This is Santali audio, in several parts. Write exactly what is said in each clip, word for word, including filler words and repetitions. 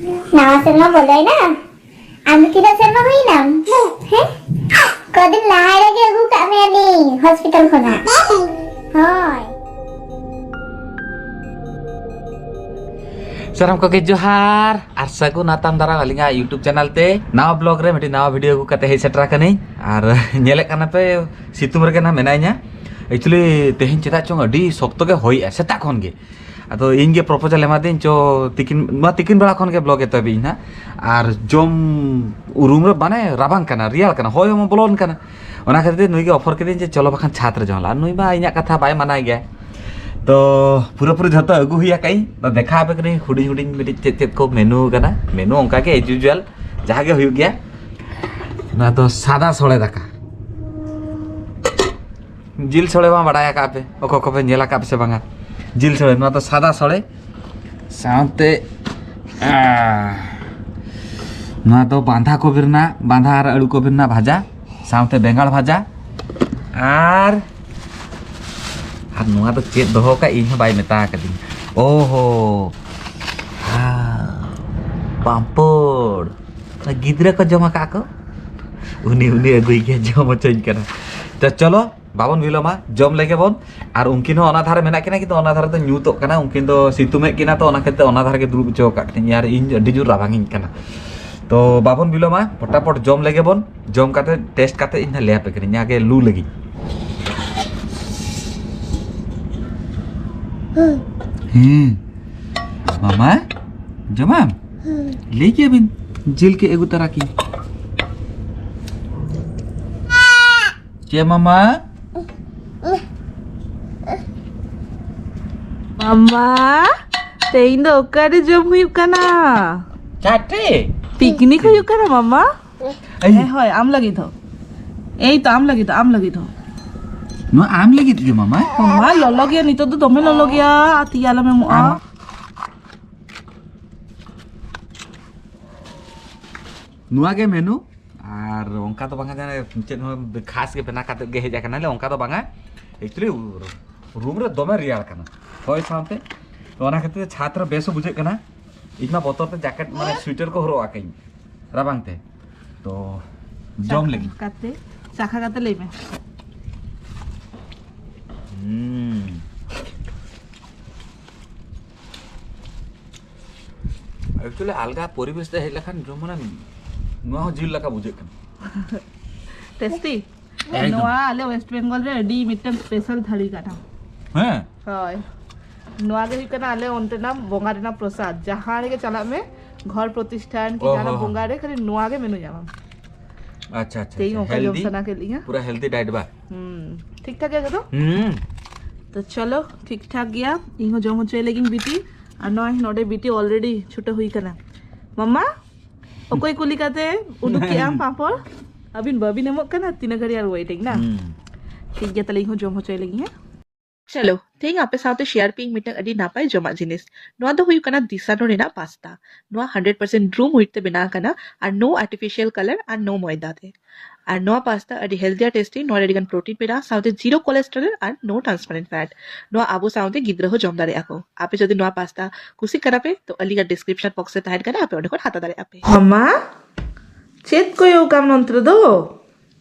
ᱱᱟᱣᱟ ᱥᱮᱨᱢᱟ ᱵᱚᱞᱚᱭᱮᱱᱟ᱾ ᱟᱢ ᱫᱚ ᱛᱤᱱᱟᱹᱜ ᱥᱮᱨᱢᱟ ᱦᱩᱭᱱᱟᱢ? ᱦᱮᱸ? ᱠᱚᱫᱤᱱ ᱞᱟᱦᱟ ᱨᱮᱜᱮ ᱟᱹᱜᱩ ᱠᱟᱜ ᱢᱮᱭᱟ ᱞᱤᱧ ᱦᱚᱥᱯᱤᱴᱟᱞ ᱠᱷᱚᱱᱟᱜ᱾ ᱦᱳᱭ᱾ ᱥᱟᱱᱟᱢ ᱠᱚᱜᱮ ᱡᱚᱦᱟᱨ ᱟᱨ ᱥᱟᱹᱜᱩᱱ ᱟᱛᱟᱝ ᱫᱟᱨᱟᱢ ᱟᱹᱞᱤᱧᱟᱜ YouTube ᱪᱮᱱᱮᱞ ᱛᱮ ᱱᱟᱣᱟ ᱵᱞᱚᱜ ᱨᱮ ᱢᱤᱫᱴᱤᱡ ᱱᱟᱣᱟ ᱵᱷᱤᱰᱤᱭᱳ ᱟᱹᱜᱩ ᱠᱟᱛᱮ ᱦᱮᱡ ᱥᱮᱴᱮᱨ ᱟᱠᱟᱱᱟᱹᱧ᱾ ᱟᱨ ᱧᱮᱞᱮᱫ ᱠᱟᱱᱟ ᱯᱮ ᱥᱤᱛᱩᱝ ᱨᱮᱜᱮ ᱱᱟᱜ ᱢᱮᱱᱟᱧᱟ᱾ ᱮᱠᱪᱩᱭᱮᱞᱤ ᱛᱮᱦᱮᱧ ᱪᱮᱫᱟᱜ ᱪᱚᱝ ᱟᱹᱰᱤ ᱥᱚᱠᱛᱚ ᱜᱮ ᱦᱚᱭᱮᱜᱼᱟ ᱥᱮᱛᱟᱜ ᱠᱷᱚᱱ ᱜᱮ᱾ ᱟᱫᱚ ᱤᱧ ᱜᱮ ᱯᱨᱚᱯᱳᱡᱟᱞ ᱮᱢᱟᱫᱤᱧ, ᱪᱚ ᱛᱤᱠᱤᱱ, ᱱᱚᱣᱟ ᱛᱤᱠᱤᱱ ᱵᱮᱲᱟ ᱠᱷᱚᱱ ᱜᱮ ᱵᱞᱚᱜ ᱮᱛᱚᱦᱚᱵᱤᱧ ᱱᱟᱜ᱾ ᱟᱨ ᱡᱚᱢ ᱨᱩᱢ ᱨᱮ ᱢᱟᱱᱮ ᱨᱟᱵᱟᱝ ᱠᱟᱱᱟ, ᱨᱮᱭᱟᱲ ᱠᱟᱱᱟ, ᱦᱚᱭ ᱦᱚᱸ ᱵᱚᱞᱚᱱ ᱠᱟᱱᱟ᱾ ᱚᱱᱟ ᱠᱷᱟᱹᱛᱤᱨ ᱛᱮ ᱱᱩᱭ ᱜᱮ ᱚᱯᱷᱟᱨ ᱠᱤᱫᱤᱧ ᱡᱮ ᱪᱚᱞᱚ ᱵᱟᱠᱷᱟᱱ ᱪᱷᱟᱫᱽ ᱨᱮ ᱡᱚᱢ ᱞᱟᱜᱼᱟ᱾ ᱱᱩᱭ ᱢᱟ ᱤᱧᱟᱹᱜ ᱠᱟᱛᱷᱟ ᱵᱟᱭ ᱢᱟᱱᱟᱭ ᱜᱮᱭᱟ᱾ ᱛᱚ ᱯᱩᱨᱟᱹᱯᱩᱨᱤ ᱡᱷᱚᱛᱚ ᱟᱹᱜᱩ ᱦᱩᱭ ᱟᱠᱟᱫ ᱤᱧ᱾ ᱛᱚ ᱫᱮᱠᱷᱟᱣ ᱟᱯᱮ ᱠᱟᱹᱱᱟᱹᱧ ᱦᱩᱰᱤᱧ ᱦᱩᱰᱤᱧ ᱢᱤᱫᱴᱤᱡ ᱪᱮᱫ ᱪᱮᱫ ᱠᱚ ᱢᱮᱱᱩ ᱟᱠᱟᱱᱟ᱾ ᱢᱮᱱᱩ ᱚᱱᱠᱟ ᱜᱮ as usual ᱡᱟᱦᱟᱸ ᱜᱮ ᱦᱩᱭᱩᱜ ᱜᱮᱭᱟ᱾ ᱱᱚᱣᱟ ᱫᱚ ᱥᱟᱫᱟ ᱥᱚᱲᱮ ᱫᱟᱠᱟ᱾ ᱡᱤᱞ ᱥᱚᱲᱮ ᱢᱟ ᱵᱟᱰᱟᱭ ᱟᱠᱟᱫ ᱯᱮ, ᱚᱠᱚᱭ ᱠᱚᱯᱮ ᱧᱮᱞ ᱟᱠᱟᱫ ᱯᱮ ᱥᱮ ᱵᱟᱝᱟ? ᱡᱤᱞ ᱥᱚᱲᱮ, ᱱᱚᱣᱟ ᱫᱚ ᱥᱟᱫᱟ ᱥᱚᱲᱮ ᱥᱟᱶᱛᱮ, ᱟᱸ, ᱱᱚᱣᱟ ᱫᱚ ᱵᱟᱸᱫᱷᱟ ᱠᱚᱵᱤ ᱨᱮᱱᱟᱜ, ᱵᱟᱸᱫᱷᱟ ᱟᱨ ᱟᱹᱞᱩ ᱠᱚᱵᱤ ᱨᱮᱱᱟᱜ ᱵᱷᱟᱡᱟ, ᱥᱟᱶᱛᱮ ᱵᱮᱸᱜᱟᱲ ᱵᱷᱟᱡᱟ, ᱟᱨ, ᱟᱨ ᱱᱚᱣᱟ ᱫᱚ ᱪᱮᱫ ᱫᱚᱦᱚ ᱠᱟᱜ ᱤᱧ ᱦᱚᱸ ᱵᱟᱭ ᱢᱮᱛᱟ ᱟᱠᱟᱫᱤᱧ᱾ ᱳᱦᱳ, ᱟᱸ, ᱯᱟᱢᱯᱚᱲ᱾ ᱜᱤᱫᱽᱨᱟᱹ ᱠᱚ ᱡᱚᱢ ᱟᱠᱟᱫ ᱠᱚ, ᱩᱱᱤ, ᱩᱱᱤ ᱟᱹᱜᱩᱭ ᱜᱮ ᱡᱚᱢ ᱦᱚᱪᱚᱧ ᱠᱟᱱᱟ᱾ ᱛᱚ ᱪᱚᱞᱚ, ᱵᱟᱵᱚᱱ ᱵᱤᱞᱚᱢᱟ, ᱡᱚᱢ ᱞᱮᱜᱮ ᱵᱚᱱ᱾ ᱟᱨ ᱩᱱᱠᱤᱱ ᱦᱚᱸ ᱚᱱᱟ ᱫᱷᱟᱨᱮ ᱢᱮᱱᱟᱜ ᱠᱤᱱᱟ, ᱠᱤᱱᱛᱩ ᱚᱱᱟ ᱫᱷᱟᱨᱮ ᱫᱚ ᱧᱩᱛᱚᱜ ᱠᱟᱱᱟ, ᱩᱱᱠᱤᱱ ᱫᱚ ᱥᱤᱛᱩᱝ ᱮᱫ ᱠᱤᱱᱟ, ᱛᱚ ᱚᱱᱟ ᱠᱷᱟᱹᱛᱤᱨ ᱛᱮ ᱚᱱᱟ ᱫᱷᱟᱨᱮ ᱜᱮ ᱫᱩᱲᱩᱵ ᱦᱚᱪᱚ ᱟᱠᱟᱫ ᱠᱤᱱᱟᱹᱧ᱾ ᱟᱨ ᱤᱧ ᱟᱹᱰᱤ ᱡᱳᱨ ᱨᱟᱵᱟᱝ ᱤᱧ ᱠᱟᱱᱟ᱾ ᱛᱚ ᱵᱟᱵᱚᱱ ᱵᱤᱞᱚᱢᱟ, ᱯᱚᱴᱟᱯᱚᱴ ᱡᱚᱢ ᱞᱮᱜᱮ ᱵᱚᱱ᱾ ᱡᱚᱢ ᱠᱟᱛᱮ, ᱴᱮᱥᱴ ᱠᱟᱛᱮ ᱤᱧ ᱦᱟᱸᱜ ᱞᱟᱹᱭ ᱟᱯᱮ ᱠᱟᱹᱱᱟᱹᱧ, ᱟᱜᱮ ᱞᱩ ᱞᱟᱹᱜᱤᱫ᱾ ᱦᱮᱸ, ᱢᱟᱢᱟ, ᱡᱚᱢᱟᱢ? ᱞᱟᱹᱭ ᱠᱮᱭᱟ ᱵᱤᱱ, ᱡᱤᱞ ᱠᱮ ᱟᱹᱜᱩ ᱛᱟᱨᱟ ᱠᱤᱱ᱾ ᱪᱮᱫ ᱢᱟᱢᱟ? ᱢᱟᱢᱟ, ᱛᱮᱦᱮᱧ ᱫᱚ ᱚᱠᱟᱨᱮ ᱡᱚᱢ ᱦᱩᱭᱩᱜ ᱠᱟᱱᱟ? ᱪᱟᱴᱮ᱾ ᱯᱤᱠᱱᱤᱠ ᱦᱩᱭᱩᱜ ᱠᱟᱱᱟ ᱢᱟᱢᱟ? ᱟᱭ᱾ ᱦᱮᱸ, ᱦᱳᱭ, ᱟᱢ ᱞᱟᱹᱜᱤᱫ ᱦᱚᱸ᱾ ᱮᱭ ᱛᱚ, ᱟᱢ ᱞᱟᱹᱜᱤᱫ ᱦᱚᱸ, ᱟᱢ ᱞᱟᱹᱜᱤᱫ ᱦᱚᱸ᱾ ᱱᱚᱣᱟ ᱟᱢ ᱞᱟᱹᱜᱤᱫ ᱜᱮ ᱢᱟᱢᱟ? ᱢᱟᱢᱟ, ᱞᱚᱞᱚ ᱜᱮᱭᱟ, ᱱᱤᱛᱚᱜ ᱫᱚ ᱫᱚᱢᱮ ᱞᱚᱞᱚ ᱜᱮᱭᱟ, ᱟᱨ ᱛᱤ ᱟᱞᱚᱢ ᱮᱢᱚᱜᱼᱟ᱾ ᱟᱢ᱾ ᱱᱚᱣᱟ ᱜᱮ ᱢᱮᱱᱩ᱾ ᱟᱨ ᱚᱱᱠᱟ ᱫᱚ ᱵᱟᱝᱟ ᱡᱟᱦᱟᱸ ᱪᱮᱫ ᱦᱚᱸ ᱠᱷᱟᱥ ᱜᱮ ᱵᱮᱱᱟᱣ ᱠᱟᱛᱮᱫ ᱜᱮ ᱦᱮᱡ ᱟᱠᱟᱱᱟᱞᱮ, ᱚᱱᱠᱟ ᱫᱚ ᱵᱟᱝᱟ᱾ Actually ᱨᱩᱢ ᱨᱮ ᱫᱚᱢᱮ ᱨᱮᱭᱟᱲ ᱠᱟᱱᱟ ᱦᱚᱭ ᱥᱟᱶᱛᱮ, ᱛᱚ ᱚᱱᱟ ᱠᱷᱟᱹᱛᱤᱨ ᱛᱮ ᱪᱷᱟᱫᱽ ᱨᱮ ᱵᱮᱥ ᱦᱚᱸ ᱵᱩᱡᱷᱟᱹᱜ ᱠᱟᱱᱟ᱾ ᱤᱧ ᱢᱟ ᱵᱚᱛᱚᱨ ᱛᱮ ᱡᱮᱠᱮᱴ, ᱢᱟᱱᱮ ᱥᱩᱭᱮᱴᱟᱨ ᱠᱚ ᱦᱚᱨᱚᱜ ᱟᱠᱟᱧ ᱨᱟᱵᱟᱝ ᱛᱮ᱾ ᱛᱚ ᱡᱚᱢ ᱞᱟᱹᱜᱤᱫ᱾ ᱠᱟᱛᱮ, ᱪᱟᱠᱷᱟ ᱠᱟᱛᱮ ᱞᱟᱹᱭ ᱢᱮ᱾ ᱦᱩᱸ᱾ ᱮᱠᱪᱩᱭᱮᱞᱤ ᱟᱞᱜᱟ ᱯᱚᱨᱤᱵᱮᱥ ᱛᱮ ᱦᱮᱡ ᱞᱮᱠᱷᱟᱱ ᱡᱚᱢ, ᱢᱟᱱᱮ ᱱᱚᱣᱟ ᱦᱚᱸ ᱡᱤᱞ ᱞᱮᱠᱟ ᱵᱩᱡᱷᱟᱹᱜ ᱠᱟᱱᱟ᱾ ᱴᱮᱥᱴᱤ? ᱮᱠᱫᱚᱢ᱾ ᱱᱚᱣᱟ ᱟᱞᱮ ᱳᱭᱮᱥᱴ ᱵᱮᱝᱜᱚᱞ ᱨᱮ ᱟᱹᱰᱤ ᱢᱤᱫᱴᱟᱝ ᱥᱯᱮᱥᱟᱞ ᱛᱷᱟᱹᱨᱤ ᱠᱟᱱᱟ᱾ ᱦᱮᱸ᱾ ᱦᱳᱭ᱾ ᱱᱚᱣᱟ ᱜᱮ ᱦᱩᱭᱩᱜ ᱠᱟᱱᱟ ᱟᱞᱮ ᱚᱱᱛᱮᱱᱟᱜ ᱵᱚᱸᱜᱟ ᱨᱮᱱᱟᱜ ᱯᱨᱚᱥᱟᱫ᱾ ᱡᱟᱦᱟᱸ ᱨᱮᱜᱮ ᱪᱟᱞᱟᱜ ᱢᱮ, ᱜᱷᱚᱨ ᱯᱨᱚᱛᱤᱥᱴᱷᱟᱱ ᱠᱤ ᱚ, ᱡᱟᱦᱟᱱᱟᱜ ᱦᱚᱸ, ᱦᱚᱸ᱾ ᱵᱚᱸᱜᱟ ᱨᱮ, ᱠᱷᱟᱹᱞᱤ ᱱᱚᱣᱟ ᱜᱮ ᱢᱮᱱᱩ ᱧᱟᱢᱟᱢ᱾ ᱟᱪᱪᱷᱟ, ᱟᱪᱪᱷᱟ, ᱛᱮᱦᱮᱧ ᱟᱪᱪᱷᱟ᱾ ᱚᱱᱠᱟ ᱡᱚᱢ ᱦᱮᱞᱫᱤ, ᱥᱟᱱᱟ ᱠᱮᱫ ᱞᱤᱧᱟ᱾ ᱯᱩᱨᱟ ᱦᱮᱞᱫᱤ ᱰᱟᱭᱮᱴ ᱵᱟ? ᱦᱩᱸ, ᱴᱷᱤᱠ ᱴᱷᱟᱠ ᱜᱮᱭᱟ ᱡᱚᱛᱚ? ᱦᱩᱸ᱾ ᱛᱚ ᱪᱚᱞᱚ, ᱴᱷᱤᱠ ᱴᱷᱟᱠ ᱜᱮᱭᱟ᱾ ᱤᱧ ᱦᱚᱸ ᱡᱚᱢ ᱦᱚᱪᱚᱭ ᱞᱟᱹᱜᱤᱧ ᱵᱤᱴᱤ᱾ ᱟᱨ ᱱᱚᱜᱼᱚᱭ ᱱᱚᱰᱮ ᱵᱤᱴᱤ already ᱪᱷᱩᱴᱟᱹᱣ ᱦᱩᱭ ᱠᱟᱱᱟ᱾ ᱢᱟᱢᱟ, ᱚᱠᱚᱭ ᱠᱩᱞᱤ ᱠᱟᱛᱮ ᱩᱰᱩᱠ ᱠᱮᱜ ᱟᱢ ᱯᱟᱯᱚᱲ? ᱟᱹᱵᱤᱱ ᱵᱟᱹᱵᱤᱱ ᱮᱢᱚᱜ ᱠᱟᱱᱟ? ᱛᱤᱱᱟᱹᱜ ᱜᱷᱟᱹᱲᱤᱡ ᱟᱨ waiting ᱱᱟ? ᱦᱩᱸ᱾ ᱴᱷᱤᱠ ᱜᱮᱭᱟ, ᱛᱟᱦᱞᱮ ᱤᱧ ᱦᱚᱸ ᱡᱚᱢ ᱦᱚᱪᱚᱭ ᱞᱟᱹᱜᱤᱧ, ᱦᱮᱸ? ᱪᱚᱞᱚ, ᱛᱮᱦᱮᱧ ᱟᱯᱮ ᱥᱟᱶᱛᱮ share ᱯᱮᱭᱟᱹᱧ ᱢᱤᱫᱴᱟᱝ ᱟᱹᱰᱤ ᱱᱟᱯᱟᱭ ᱡᱚᱢᱟᱜ ᱡᱤᱱᱤᱥ᱾ ᱱᱚᱣᱟ ᱫᱚ ᱦᱩᱭᱩᱜ ᱠᱟᱱᱟ ᱫᱤᱥᱟᱱᱳ ᱨᱮᱱᱟᱜ ᱯᱟᱥᱛᱟ᱾ ᱱᱚᱣᱟ hundred percent room wheat ᱛᱮ ᱵᱮᱱᱟᱣ ᱟᱠᱟᱱᱟ ᱟᱨ no artificial color ᱟᱨ no ᱢᱚᱭᱫᱟ ᱛᱮ᱾ ᱟᱨ ᱱᱚᱣᱟ ᱯᱟᱥᱛᱟ ᱟᱹᱰᱤ healthy ᱟᱨ tasty, ᱱᱚᱣᱟ ᱨᱮ ᱟᱹᱰᱤ ᱜᱟᱱ protein ᱢᱮᱱᱟᱜᱼᱟ, ᱥᱟᱶᱛᱮ zero cholesterol ᱟᱨ no trans fat᱾ ᱱᱚᱣᱟ ᱟᱵᱚ ᱥᱟᱶᱛᱮ ᱜᱤᱫᱽᱨᱟᱹ ᱦᱚᱸ ᱡᱚᱢ ᱫᱟᱲᱮᱭᱟᱜᱼᱟ ᱠᱚ᱾ ᱟᱯᱮ ᱡᱩᱫᱤ ᱱᱚᱣᱟ ᱯᱟᱥᱛᱟ ᱠᱩᱥᱤᱜ ᱠᱟᱱᱟ ᱯᱮ, ᱛᱚ ᱟᱹᱞᱤᱧᱟᱜ description box ᱨᱮ ᱛᱟᱦᱮᱱ ᱠᱟᱱᱟ, ᱟᱯᱮ ᱚᱸᱰᱮ ᱠᱷᱚᱱ ᱦᱟᱛᱟᱣ ᱫᱟᱲᱮᱭᱟᱜᱼᱟ ᱯᱮ᱾ ᱢᱟᱢᱟ, ᱪᱮᱫ ᱠᱚᱭᱚᱜ ᱠᱟᱢ ᱱᱚᱱᱛᱮ ᱫᱚ?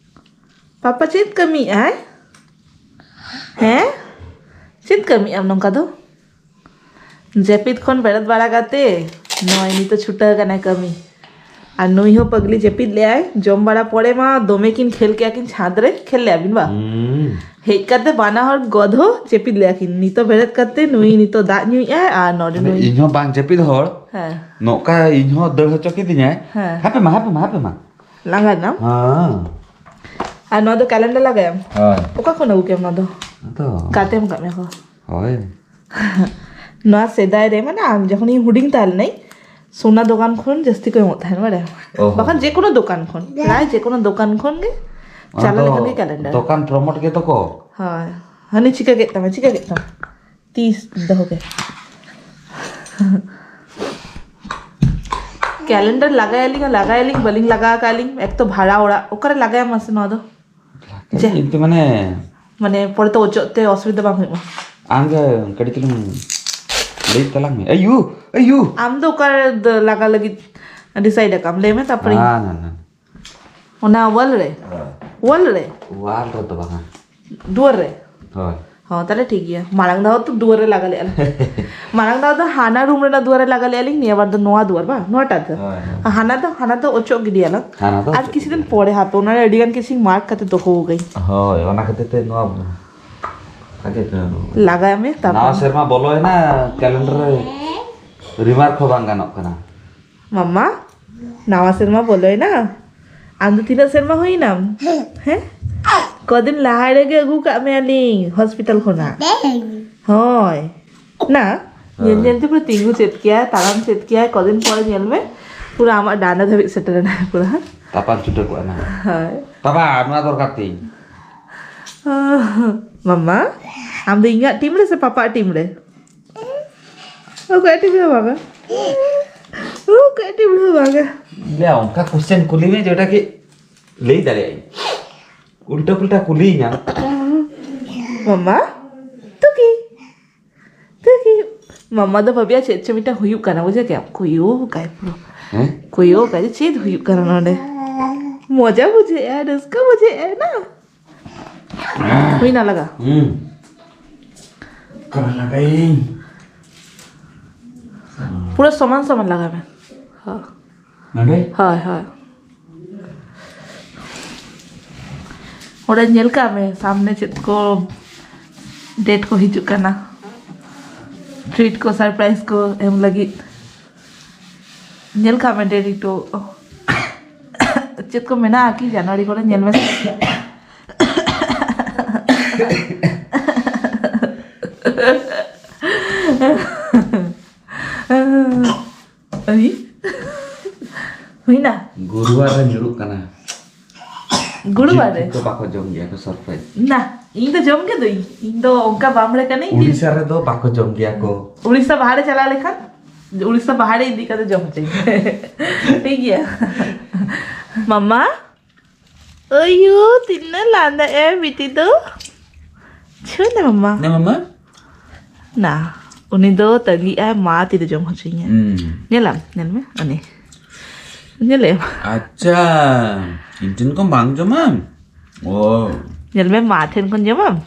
ᱯᱟᱯᱟ ᱪᱮᱫ ᱠᱟᱹᱢᱤᱭᱮᱫ ᱟᱭ? ᱦᱮᱸ? ᱪᱮᱫ ᱠᱟᱹᱢᱤᱭᱮᱫ ᱟᱢ ᱱᱚᱝᱠᱟ ᱫᱚ? ᱡᱟᱹᱯᱤᱫ ᱠᱷᱚᱱ ᱵᱮᱨᱮᱫ ᱵᱟᱲᱟ ᱠᱟᱛᱮ ᱱᱚᱜᱼᱚᱭ ᱱᱤᱛᱚᱜ ᱪᱷᱩᱴᱟᱹᱣ ᱠᱟᱱᱟᱭ ᱠᱟᱹᱢᱤ᱾ ᱟᱨ ᱱᱩᱭ ᱦᱚᱸ ᱯᱟᱜᱽᱞᱤ ᱡᱟᱹᱯᱤᱫ ᱞᱮᱜᱼᱟᱭ, ᱡᱚᱢ ᱵᱟᱲᱟ ᱯᱚᱨᱮ ᱢᱟ ᱫᱚᱢᱮ ᱠᱤᱱ ᱠᱷᱮᱞ ᱠᱮᱜᱼᱟ ᱠᱤᱱ ᱪᱷᱟᱸᱫᱽ ᱨᱮ, ᱠᱷᱮᱞ ᱞᱮᱜᱼᱟ ᱵᱤᱱ ᱵᱟ? ᱦᱩᱸ᱾ ᱦᱮᱡ ᱠᱟᱛᱮ ᱵᱟᱱᱟ ᱦᱚᱲ ᱜᱚᱫᱷᱚ ᱡᱟᱹᱯᱤᱫ ᱞᱮᱜᱼᱟ ᱠᱤᱱ᱾ ᱱᱤᱛᱚᱜ ᱵᱮᱨᱮᱫ ᱠᱟᱛᱮ ᱱᱩᱭ ᱱᱤᱛᱚᱜ ᱫᱟᱜ ᱧᱩᱭᱮᱜᱼᱟᱭ ᱟᱨ ᱱᱚᱰᱮ ᱢᱟᱱᱮ ᱱᱩᱭ ᱤᱧ ᱦᱚᱸ ᱵᱟᱝ ᱡᱟᱹᱯᱤᱫ ᱦᱚᱲ, ᱦᱮᱸ᱾ ᱱᱚᱝᱠᱟ ᱤᱧ ᱦᱚᱸ ᱫᱟᱹᱲ ᱦᱚᱪᱚ ᱠᱤᱫᱤᱧᱟᱭ᱾ ᱦᱮᱸ᱾ ᱦᱟᱯᱮ ᱢᱟ, ᱦᱟᱯᱮ ᱢᱟ, ᱦᱟᱯᱮ ᱢᱟ᱾ ᱞᱟᱸᱜᱟ ᱮᱱᱟᱢ? ᱦᱮᱸ᱾ ᱟᱨ ᱱᱚᱣᱟ ᱫᱚ calendar ᱞᱟᱜᱟᱭᱟᱢ? ᱦᱳᱭ᱾ ᱚᱠᱟ ᱠᱷᱚᱱ ᱟᱹᱜᱩ ᱠᱮᱫᱟᱢ ᱱᱚᱣᱟ ᱫᱚ? ᱟᱫᱚ ᱜᱟᱛᱮᱢ ᱠᱟᱜ ᱢᱮᱭᱟ ᱠᱚ? ᱦᱳᱭ᱾ ᱱᱚᱣᱟ ᱥᱮᱫᱟᱭ ᱨᱮ, ᱢᱟᱱᱮ, ᱟᱢ ᱡᱚᱠᱷᱚᱱᱤᱧ ᱦᱩᱰᱤᱧ ᱛᱟᱦᱮᱸ ᱞᱮᱱᱟᱹᱧ, ᱥᱚᱱᱟ ᱫᱚᱠᱟᱱ ᱠᱷᱚᱱ ᱡᱟᱹᱥᱛᱤ ᱠᱚ ᱮᱢᱚᱜ ᱛᱟᱦᱮᱸᱱ, ᱵᱟᱲᱟᱭᱟᱢ? ᱚ ᱦᱚᱸ᱾ ᱵᱟᱠᱷᱟᱱ ᱡᱮᱠᱳᱱᱳ ᱫᱚᱠᱟᱱ ᱠᱷᱚᱱ, ᱯᱨᱟᱭ ᱡᱮᱠᱳᱱᱳ ᱫᱚᱠᱟᱱ ᱠᱷᱚᱱ ᱜᱮ ᱚᱱᱟ ᱪᱟᱞᱟᱣ ᱫᱚ ᱞᱮᱠᱷᱟᱱ ᱜᱮ calendar᱾ ᱫᱚᱠᱟᱱ promote ᱜᱮᱛᱚ ᱠᱚ᱾ ᱦᱳᱭ᱾ ᱦᱟᱹᱱᱤ ᱪᱤᱠᱟᱹ ᱠᱮᱫ ᱛᱟᱢᱟ, ᱪᱤᱠᱟᱹ ᱠᱮᱫ ᱛᱟᱢᱟ? ᱛᱤᱥ ᱫᱚᱦᱚ ᱜᱮ᱾ Calendar ᱞᱟᱜᱟᱭᱟᱞᱤᱧ ᱟᱨ ᱞᱟᱜᱟᱭᱟᱞᱤᱧ, ᱵᱟᱹᱞᱤᱧ ᱞᱟᱜᱟᱣ ᱟᱠᱟᱫ ᱞᱤᱧ᱾ ᱮᱠ ᱛᱚ ᱵᱷᱟᱲᱟ ᱚᱲᱟᱜ, ᱚᱠᱟᱨᱮ ᱞᱟᱜᱟᱭᱟᱢ ᱢᱟᱥᱮ ᱱᱚᱣᱟ ᱫᱚ? ᱡᱮ᱾ ᱤᱧ ᱛᱚ ᱢᱟᱱᱮ ᱢᱟᱱᱮ ᱯᱚᱨᱮ ᱛᱮ ᱚᱪᱚᱜ ᱛᱮ ᱚᱥᱩᱵᱤᱫᱷᱟ ᱵᱟᱝ ᱦᱩᱭᱩᱜ ᱢᱟ᱾ ᱟᱢ ᱜᱮ ᱠᱟᱹᱴᱤᱡ ᱪᱩᱞᱩᱝ ᱞᱟᱹᱭ ᱛᱟᱞᱟᱝ ᱢᱮ᱾ ᱟᱭᱩ, ᱟᱭᱩ᱾ ᱟᱢ ᱫᱚ ᱚᱠᱟᱨᱮ ᱫᱚ ᱞᱟᱜᱟ ᱞᱟᱹᱜᱤᱫ decide ᱟᱠᱟᱢ? ᱞᱟᱹᱭ ᱢᱮ, ᱛᱟᱨᱯᱚᱨᱮ᱾ ᱱᱟ, ᱱᱟ, ᱱᱟ᱾ ᱚᱱᱟ wall ᱨᱮ? ᱦᱳᱭ᱾ Wall ᱨᱮ? Wall ᱨᱮᱫᱚ ᱵᱟᱝᱟ᱾ ᱫᱩᱣᱟᱹᱨ ᱨᱮ? ᱦᱳᱭ᱾ ᱦᱚᱸ, ᱛᱟᱦᱞᱮ ᱴᱷᱤᱠ ᱜᱮᱭᱟ᱾ ᱢᱟᱲᱟᱝ ᱫᱷᱟᱣ ᱛᱚ ᱫᱩᱣᱟᱹᱨ ᱨᱮ ᱞᱟᱜᱟ ᱞᱮᱜᱼᱟ ᱞᱮ᱾ ᱢᱟᱲᱟᱝ ᱫᱷᱟᱣ ᱫᱚ ᱦᱟᱱᱟ room ᱨᱮᱱᱟᱜ ᱫᱩᱣᱟᱹᱨ ᱨᱮ ᱞᱟᱜᱟ ᱞᱮᱜᱼᱟ ᱞᱤᱧ, ᱱᱤᱭᱟᱹ ᱵᱟᱨ ᱫᱚ ᱱᱚᱣᱟ ᱫᱩᱣᱟᱹᱨ, ᱵᱟᱝ? ᱱᱚᱣᱟᱴᱟᱜ ᱫᱚ? ᱦᱳᱭ, ᱦᱳᱭ᱾ ᱦᱟᱱᱟ ᱫᱚ, ᱦᱟᱱᱟ ᱫᱚ ᱚᱪᱚᱜ ᱜᱤᱰᱤᱭᱟᱞᱟᱝ᱾ ᱦᱟᱱᱟ ᱫᱚ ᱟᱨ ᱚᱪᱚᱜ ᱠᱤᱪᱷᱩ ᱫᱤᱱ ᱜᱤᱰᱤᱭᱟᱞᱟᱝ᱾ ᱯᱚᱨᱮ ᱦᱟᱯᱮ, ᱚᱱᱟ ᱨᱮ ᱟᱹᱰᱤ ᱜᱟᱱ ᱠᱤᱪᱷᱩ mark ᱠᱟᱛᱮ ᱫᱚᱦᱚ ᱠᱟᱹᱧ᱾ ᱦᱳᱭ, ᱚᱱᱟ ᱠᱷᱟᱹᱛᱤᱨ ᱛᱮ ᱱᱚᱣᱟ ᱟᱜᱮ ᱞᱟᱜᱟᱭ ᱢᱮ, ᱛᱟᱨᱯᱚᱨ᱾ ᱱᱟᱣᱟ ᱥᱮᱨᱢᱟ ᱵᱚᱞᱚᱭᱮᱱᱟ, calendar ᱨᱮ remark ᱦᱚᱸ ᱵᱟᱝ ᱜᱟᱱᱚᱜ ᱠᱟᱱᱟ᱾ ᱢᱟᱢᱟ, ᱱᱟᱣᱟ ᱥᱮᱨᱢᱟ ᱵᱚᱞᱚᱭᱮᱱᱟ, ᱟᱢ ᱫᱚ ᱛᱤᱱᱟᱹᱜ ᱥᱮᱨᱢᱟ ᱦᱩᱭᱱᱟᱢ? ᱦᱮᱸ? ᱠᱚᱫᱤᱱ ᱞᱟᱦᱟ ᱨᱮᱜᱮ ᱟᱹᱜᱩ ᱠᱟᱜ ᱢᱮᱭᱟᱞᱤᱧ hospital ᱠᱷᱚᱱᱟᱜ᱾ ᱦᱳᱭ᱾ ᱱᱟ, ᱧᱮᱞ ᱦᱳᱭ᱾ ᱧᱮᱞ ᱛᱮ ᱯᱩᱨᱟᱹ ᱛᱤᱸᱜᱩ ᱪᱮᱫ ᱠᱮᱭᱟᱭ, ᱛᱟᱲᱟᱢ ᱪᱮᱫ ᱠᱮᱭᱟᱭ, ᱠᱚᱫᱤᱱ ᱯᱚᱨᱮ ᱧᱮᱞ ᱢᱮ, ᱯᱩᱨᱟᱹ ᱟᱢᱟᱜ ᱰᱟᱸᱰᱟ ᱫᱷᱟᱹᱵᱤᱡ ᱥᱮᱴᱮᱨ ᱮᱱᱟᱭ ᱯᱩᱨᱟᱹ᱾ ᱛᱟᱯᱟᱢ ᱪᱷᱩᱴᱟᱹᱣ ᱠᱚᱜᱼᱟ ᱱᱟ᱾ ᱦᱳᱭ᱾ ᱵᱟᱵᱟ, ᱱᱚᱣᱟ ᱫᱚᱨᱠᱟᱨ ᱛᱤᱧ᱾ ᱢᱟᱢᱟ, ᱟᱢ ᱫᱚ ᱤᱧᱟᱜ team ᱨᱮ ᱥᱮ ᱯᱟᱯᱟᱜ team ᱨᱮ? ᱚᱠᱚᱭ ᱴᱤᱢ ᱨᱮ ᱵᱟᱝᱟ? ᱚᱠᱚᱭ ᱴᱤᱢ ᱨᱮ ᱵᱟᱝᱟ? ᱞᱟᱹᱭᱟ, ᱚᱱᱠᱟ question ᱠᱩᱞᱤ ᱢᱮ ᱡᱮᱴᱟ ᱠᱤ ᱞᱟᱹᱭ ᱫᱟᱲᱮᱭᱟᱜ ᱟᱹᱧ᱾ ᱩᱞᱴᱟᱹ ᱯᱩᱞᱴᱟ ᱠᱩᱞᱤᱭᱤᱧᱟᱢ᱾ ᱢᱟᱢᱟ, ᱛᱩᱠᱤ, ᱛᱩᱠᱤ᱾ ᱢᱟᱢᱟ ᱫᱚ ᱵᱷᱟᱵᱤᱭᱟ ᱪᱮᱫ ᱪᱚ ᱢᱤᱫᱴᱟᱝ ᱦᱩᱭᱩᱜ ᱠᱟᱱᱟ, ᱵᱩᱡᱷᱟᱹᱣ ᱠᱮᱜᱼᱟᱢ? ᱠᱚᱭᱚᱜ ᱠᱟᱭ ᱯᱩᱨᱟᱹ᱾ ᱦᱮᱸ? ᱠᱚᱭᱚᱜ ᱠᱟᱭ ᱡᱮ ᱪᱮᱫ ᱦᱩᱭᱩᱜ ᱠᱟᱱᱟ ᱱᱚᱰᱮ᱾ ᱢᱚᱡᱟ ᱵᱩᱡᱷᱟᱹᱜᱼᱟ, ᱨᱟᱹᱥᱠᱟᱹ ᱵᱩᱡᱷᱟᱹᱜᱼᱟ ᱱᱟ᱾ ᱦᱩᱭᱱᱟ ᱞᱟᱜᱟ? ᱦᱩᱸ᱾ ᱚᱠᱟᱨᱮ ᱞᱟᱜᱟᱭᱤᱧ? ᱯᱩᱨᱟᱹ ᱥᱚᱢᱟᱱ ᱥᱚᱢᱟᱱ ᱞᱟᱜᱟᱭ ᱢᱮ᱾ ᱦᱳᱭ᱾ ᱱᱚᱰᱮ? ᱦᱳᱭ, ᱦᱳᱭ᱾ ᱚᱸᱰᱮ ᱧᱮᱞ ᱠᱟᱜ ᱢᱮ, ᱥᱟᱢᱱᱮ ᱪᱮᱫ ᱠᱚ date ᱠᱚ ᱦᱤᱡᱩᱜ ᱠᱟᱱᱟ, treat ᱠᱚ, surprise ᱠᱚ ᱮᱢ ᱞᱟᱹᱜᱤᱫ᱾ ᱧᱮᱞ ᱠᱟᱜ ᱢᱮ, date ᱮᱠᱴᱩ ᱪᱮᱫ ᱠᱚ ᱢᱮᱱᱟᱜᱼᱟ ᱠᱤ January ᱠᱚᱨᱮ? ᱧᱮᱞ ᱢᱮᱥᱮ᱾ ᱟᱹᱭ᱾ ᱦᱩᱭᱱᱟ? ᱜᱩᱨᱩᱣᱟᱨ ᱨᱮ ᱧᱩᱨᱩᱜ ᱠᱟᱱᱟ᱾ ᱜᱩᱨᱩᱣᱟᱨ ᱨᱮ? ᱡᱤᱞ ᱯᱤᱴᱷᱟᱹ ᱵᱟᱠᱚ ᱡᱚᱢ ᱜᱮᱭᱟ ᱠᱚ, surprise᱾ ᱱᱟ, ᱤᱧ ᱫᱚ ᱡᱚᱢ ᱜᱮ ᱫᱩᱧ᱾ ᱤᱧ ᱫᱚ ᱚᱱᱠᱟ ᱵᱟᱢᱲᱮ ᱠᱟᱹᱱᱟᱹᱧ ᱡᱮ ᱩᱲᱤᱥᱥᱟ ᱨᱮᱫᱚ ᱵᱟᱠᱚ ᱡᱚᱢ ᱜᱮᱭᱟ ᱠᱚ᱾ ᱩᱲᱤᱥᱥᱟ ᱵᱟᱦᱟᱨᱮ ᱪᱟᱞᱟᱣ ᱞᱮᱠᱷᱟᱱ, ᱩᱲᱤᱥᱥᱟ ᱵᱟᱦᱟᱨᱮ ᱤᱫᱤ ᱠᱟᱛᱮ ᱡᱚᱢ ᱦᱚᱪᱚᱧ᱾ ᱴᱷᱤᱠ ᱜᱮᱭᱟ᱾ ᱢᱟᱢᱟ, ᱟᱭᱳ, ᱛᱤᱱᱟᱹᱜ ᱞᱟᱸᱫᱟ ᱮ ᱵᱤᱴᱤ ᱫᱚ᱾ ᱪᱷᱩ ᱱᱟ ᱢᱟᱢᱟ᱾ ᱱᱟ ᱢᱟᱢᱟ᱾ ᱱᱟ᱾ ᱩᱱᱤ ᱫᱚ ᱛᱟᱺᱜᱤᱜ ᱟᱭ, ᱢᱟ ᱛᱤᱨᱮ ᱡᱚᱢ ᱦᱚᱪᱚᱭᱤᱧᱟ᱾ ᱦᱩᱸ᱾ ᱧᱮᱞᱟᱢ, ᱧᱮᱞ ᱢᱮ, ᱩᱱᱤ᱾ ᱧᱮᱞᱮᱢ? ᱟᱪᱪᱷᱟ, ᱤᱧ ᱴᱷᱮᱱ ᱠᱷᱚᱱ ᱵᱟᱝ ᱡᱚᱢᱟᱢ? ᱚ᱾ ᱧᱮᱞ ᱢᱮ, ᱢᱟ ᱴᱷᱮᱱ ᱠᱷᱚᱱ ᱡᱚᱢᱟᱢ?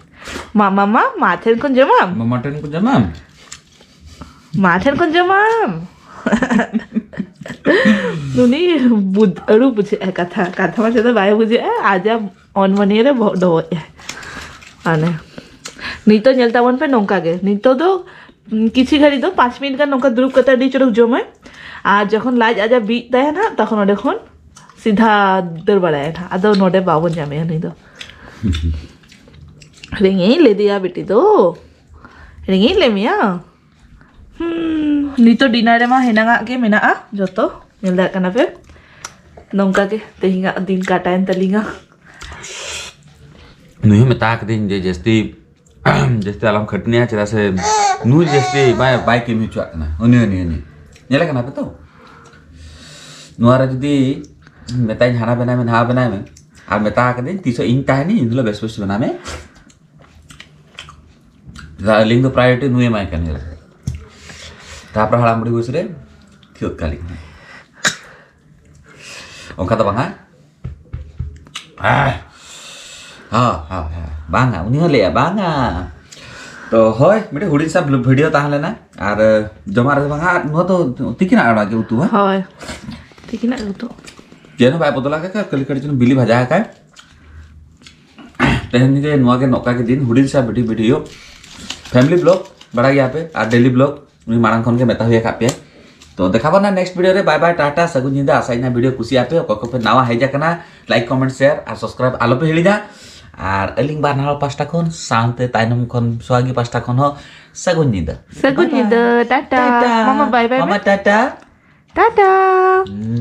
ᱢᱟ, ᱢᱟ, ᱢᱟ, ᱢᱟ ᱴᱷᱮᱱ ᱠᱷᱚᱱ ᱡᱚᱢᱟᱢ? ᱢᱟᱢᱟ ᱴᱷᱮᱱ ᱠᱷᱚᱱ ᱡᱚᱢᱟᱢ? ᱢᱟ ᱴᱷᱮᱱ ᱠᱷᱚᱱ ᱡᱚᱢᱟᱢ? ᱩᱱᱤ ᱵᱩᱡ-, ᱟᱹᱲᱩ ᱵᱩᱡᱷᱟᱹᱜᱼᱟ ᱠᱟᱛᱷᱟ, ᱠᱟᱛᱷᱟ ᱢᱟ ᱪᱮᱫ ᱵᱟᱭ ᱵᱩᱡᱷᱟᱹᱜᱼᱟ, ᱟᱡᱟᱜ ᱚᱱ ᱢᱟᱹᱱᱤᱭᱟᱹ ᱨᱮ ᱵᱚᱦᱚᱜ ᱰᱚᱵᱚᱜ ᱮ᱾ ᱢᱟᱱᱮ, ᱱᱤᱛᱚᱜ ᱧᱮᱞ ᱛᱟᱵᱚᱱ ᱯᱮ ᱱᱚᱝᱠᱟ ᱜᱮ᱾ ᱱᱤᱛᱚᱜ ᱫᱚ, ᱩᱸ, ᱠᱤᱪᱷᱤ ᱜᱷᱟᱹᱲᱤ ᱫᱚ ᱯᱟᱸᱪ ᱢᱤᱱᱤᱴ ᱜᱟᱱ ᱱᱚᱝᱠᱟ ᱫᱩᱲᱩᱵ ᱠᱟᱛᱮ ᱟᱹᱰᱤ ᱪᱚᱨᱚᱠ ᱡᱚᱢᱟᱭ᱾ ᱟᱨ ᱡᱚᱠᱷᱚᱱ ᱞᱟᱡ ᱟᱡᱟᱜ ᱵᱤᱜ ᱛᱟᱭᱟ ᱱᱟᱦᱟᱜ, ᱛᱚᱠᱷᱚᱱ ᱚᱸᱰᱮ ᱠᱷᱚᱱ ᱥᱤᱫᱷᱟ ᱫᱟᱹᱲ ᱵᱟᱲᱟᱭᱟ ᱱᱟᱦᱟᱜ᱾ ᱟᱫᱚ ᱱᱚᱰᱮ ᱵᱟᱵᱚᱱ ᱧᱟᱢᱮᱭᱟ ᱱᱩᱭ ᱫᱚ᱾ ᱨᱮᱸᱜᱮᱡ ᱞᱮᱫᱮᱭᱟ ᱵᱤᱴᱤ ᱫᱚ᱾ ᱨᱮᱸᱜᱮᱡ ᱞᱮ ᱢᱮᱭᱟ᱾ ᱦᱩᱸ, ᱱᱤᱛᱚᱜ ᱰᱤᱱᱟᱨ ᱨᱮᱢᱟ ᱦᱮᱱᱟᱝᱟᱜ ᱜᱮ ᱢᱮᱱᱟᱜᱼᱟ ᱡᱚᱛᱚ᱾ ᱧᱮᱞ ᱫᱟᱲᱮᱭᱟᱜ ᱠᱟᱱᱟ ᱯᱮ᱾ ᱱᱚᱝᱠᱟ ᱜᱮ ᱛᱮᱦᱮᱧᱟᱜ ᱫᱤᱱ ᱠᱟᱴᱟᱭᱮᱱ ᱛᱟᱹᱞᱤᱧᱟ᱾ ᱱᱩᱭ ᱦᱚᱸ ᱢᱮᱛᱟ ᱠᱟᱹᱫᱟᱹᱧ ᱡᱮ ᱡᱟᱹᱥᱛᱤ, ᱡᱟᱹᱥᱛᱤ ᱟᱞᱚᱢ ᱠᱷᱟᱹᱴᱱᱤᱭᱟ, ᱪᱮᱫᱟᱜ ᱥᱮ ᱱᱩᱭ ᱡᱟᱹᱥᱛᱤ ᱵᱟᱭ, ᱵᱟᱭ ᱠᱟᱹᱢᱤ ᱦᱚᱪᱚᱣᱟᱜ ᱠᱟᱱᱟ᱾ ᱩᱱᱤ, ᱩᱱᱤ, ᱩᱱᱤ᱾ ᱧᱮᱞᱮ ᱠᱟᱱᱟ ᱯᱮ ᱛᱚ? ᱱᱚᱣᱟ ᱨᱮ ᱡᱩᱫᱤ ᱢᱮᱛᱟᱧ ᱦᱟᱱᱟ ᱵᱮᱱᱟᱣ ᱢᱮ, ᱱᱟᱣᱟ ᱵᱮᱱᱟᱣ ᱢᱮ, ᱟᱨ ᱢᱮᱛᱟ ᱠᱟᱹᱫᱟᱹᱧ ᱛᱤᱥᱚᱜ ᱤᱧ ᱛᱟᱦᱮᱱᱤᱧ, ᱤᱧ ᱦᱤᱞᱳᱜ ᱵᱮᱥ ᱵᱮᱥ ᱵᱮᱱᱟᱣ ᱢᱮ᱾ ᱟᱹᱞᱤᱧ ᱫᱚ priority ᱱᱩᱭ ᱮᱢᱟᱭ ᱠᱟᱱ ᱜᱮᱭᱟ᱾ ᱛᱟᱨᱯᱚᱨ ᱦᱟᱲᱟᱢ ᱵᱩᱲᱦᱤ ᱵᱚᱭᱮᱥ ᱨᱮ ᱛᱷᱤᱭᱳᱜ ᱠᱟᱞᱤᱧ᱾ ᱚᱱᱠᱟ ᱫᱚ ᱵᱟᱝᱟ᱾ ᱟᱦ᱾ ᱦᱚᱸ, ᱦᱚᱸ, ᱦᱚᱸ᱾ ᱵᱟᱝᱟ, ᱩᱱᱤ ᱦᱚᱸ ᱞᱟᱹᱭᱟ, ᱵᱟᱝᱟ᱾ ᱛᱚ, ᱦᱳᱭ, ᱢᱤᱫᱴᱮᱡ ᱦᱩᱰᱤᱧ ᱥᱟ video ᱛᱟᱦᱮᱸ ᱞᱮᱱᱟ᱾ ᱟᱨ, ᱡᱚᱢᱟᱜ ᱨᱮᱫᱚ ᱵᱟᱝᱟ, ᱟᱨ ᱱᱚᱣᱟ ᱫᱚ ᱛᱤᱠᱤᱱᱟᱜ ᱟᱲᱟᱜ ᱜᱮ ᱩᱛᱩ, ᱦᱮᱸ? ᱦᱳᱭ, ᱛᱤᱠᱤᱱᱟᱜ ᱩᱛᱩ᱾ ᱪᱮᱫ ᱦᱚᱸ ᱵᱟᱭ ᱵᱚᱫᱚᱞ ᱟᱠᱟᱫ, ᱠᱷᱟᱹᱞᱤ ᱠᱟᱹᱴᱤᱡ ᱪᱩᱞᱩᱝ ᱵᱤᱞᱤ ᱵᱷᱟᱡᱟ ᱟᱠᱟᱫ᱾ ᱛᱮᱦᱮᱧ ᱜᱮ ᱱᱚᱣᱟ ᱜᱮ ᱱᱚᱝᱠᱟ ᱜᱮ ᱫᱤᱱ, ᱦᱩᱰᱤᱧ ᱥᱟ video, video, family vlog ᱵᱟᱲᱟᱭ ᱜᱮᱭᱟ ᱯᱮ, ᱟᱨ daily vlog ᱩᱱᱤ ᱢᱟᱲᱟᱝ ᱠᱷᱚᱱ ᱜᱮ ᱢᱮᱛᱟ ᱦᱩᱭ ᱟᱠᱟᱫ ᱯᱮᱭᱟ᱾ ᱛᱚ, ᱫᱮᱠᱷᱟ ᱵᱚᱱᱟ next video ᱨᱮ᱾ Bye bye, ᱴᱟᱴᱟ, ᱥᱟᱹᱜᱩᱱ ᱧᱤᱫᱟᱹ᱾ ᱟᱥᱟᱭᱤᱧ video ᱠᱩᱥᱤᱭᱟᱜ ᱯᱮ᱾ ᱚᱠᱚᱭ ᱠᱚᱯᱮ ᱱᱟᱣᱟ ᱦᱮᱡ ᱟᱠᱟᱱᱟ, like, comment, share ᱟᱨ subscribe ᱟᱞᱚᱯᱮ ᱦᱤᱲᱤᱧᱟ᱾ ᱟᱨ ᱟᱹᱞᱤᱧ ᱵᱟᱨ ᱱᱟᱣᱟ ᱯᱟᱦᱴᱟ ᱠᱷᱚᱱ, ᱥᱟᱶᱛᱮ ᱛᱟᱭᱱᱚᱢ ᱠᱷᱚᱱ ᱥᱚᱦᱟᱜᱤ ᱯᱟᱦᱴᱟ ᱠᱷᱚᱱ ᱦᱚᱸ ᱥᱟᱹᱜᱩᱱ ᱧᱤᱫᱟᱹ᱾ ᱥᱟᱹᱜᱩᱱ bye bye᱾ ᱧᱤᱫᱟᱹ, ᱴᱟᱴᱟ᱾ ᱴᱟᱴᱟ᱾ ᱢᱟᱢᱟ, bye bye ᱢᱟᱢᱟ, ᱢᱮ᱾ ᱴᱟᱴᱟ᱾ ᱴᱟᱴᱟ᱾ ᱦᱩᱸ᱾